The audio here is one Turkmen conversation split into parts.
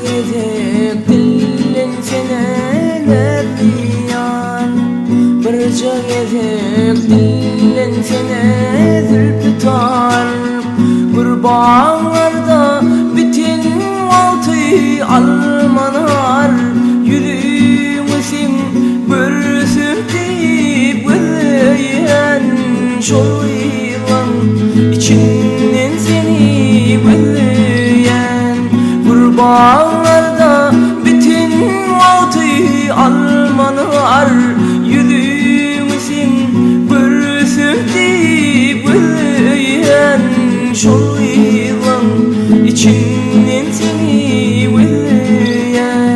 gezek dillensene näzli ýar, Birje gezek dillensene zülpi tar. Gür baglarda biten wagty almanar, Ýüzüňi seň görsem diýip gözleýän şol ýylan içinden seni gözleýän. Gür baglarda biten wagty almanar, Ýüzüňi seň görsem diýip gözleýän şol ýylan içinden seni gözleýän.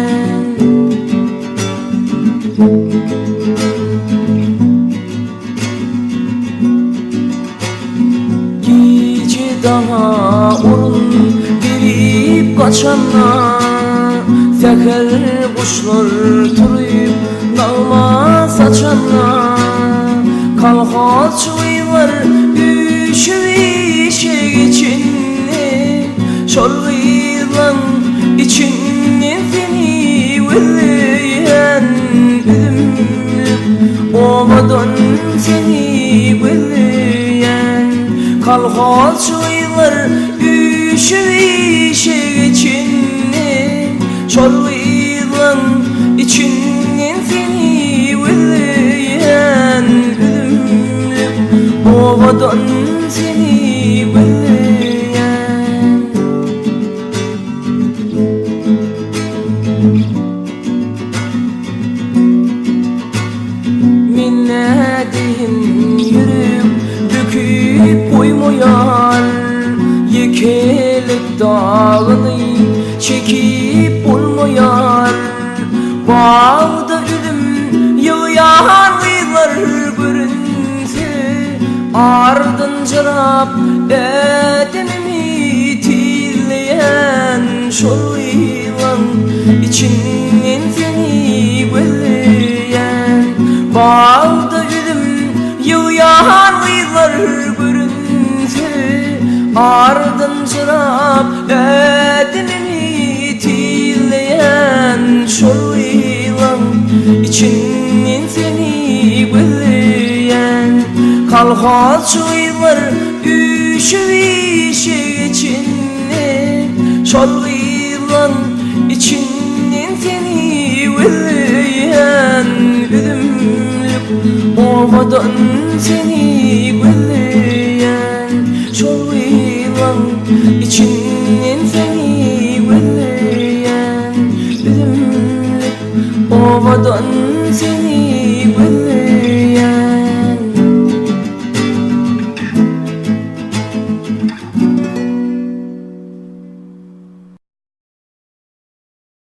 Gije daňa orun berip gaçanda, Säher guşlar turup nagma saçanda, Kolhozçy gyzlar üýşüp işe geçende, Şol gyzlaň içinden seni gözleýän Üzümlik obadan seni gözleýän. Kolhozçy gyzlar üýşüp işe geçende, Şol gyzlaň içinden seni gözleýän Üzümlik obadan seni gözleýän. Men nädeýin ýürek böküp goýmaýar, Ýekelik dagyny çekip bolmaýar. Bagda üzüm ýygýan gyzlar görünse, Ardynjyrap ädimimi tizleýän şol gyzlaň içinden seni gözleýän. Bagda üzüm ýygýan gyzlar görünse, Ardynjyrap ädimimi tizleýän şol gyzlaň içinden seni gözleýän. Kolhozçy gyzlar üýşüp işe geçende, Şol gyzlaň içinden seni gözleýän. Üzümlik obadan seni gözleýän, Şol gyzlaň içinden seni gözleýän. Üzümlik obadan seni.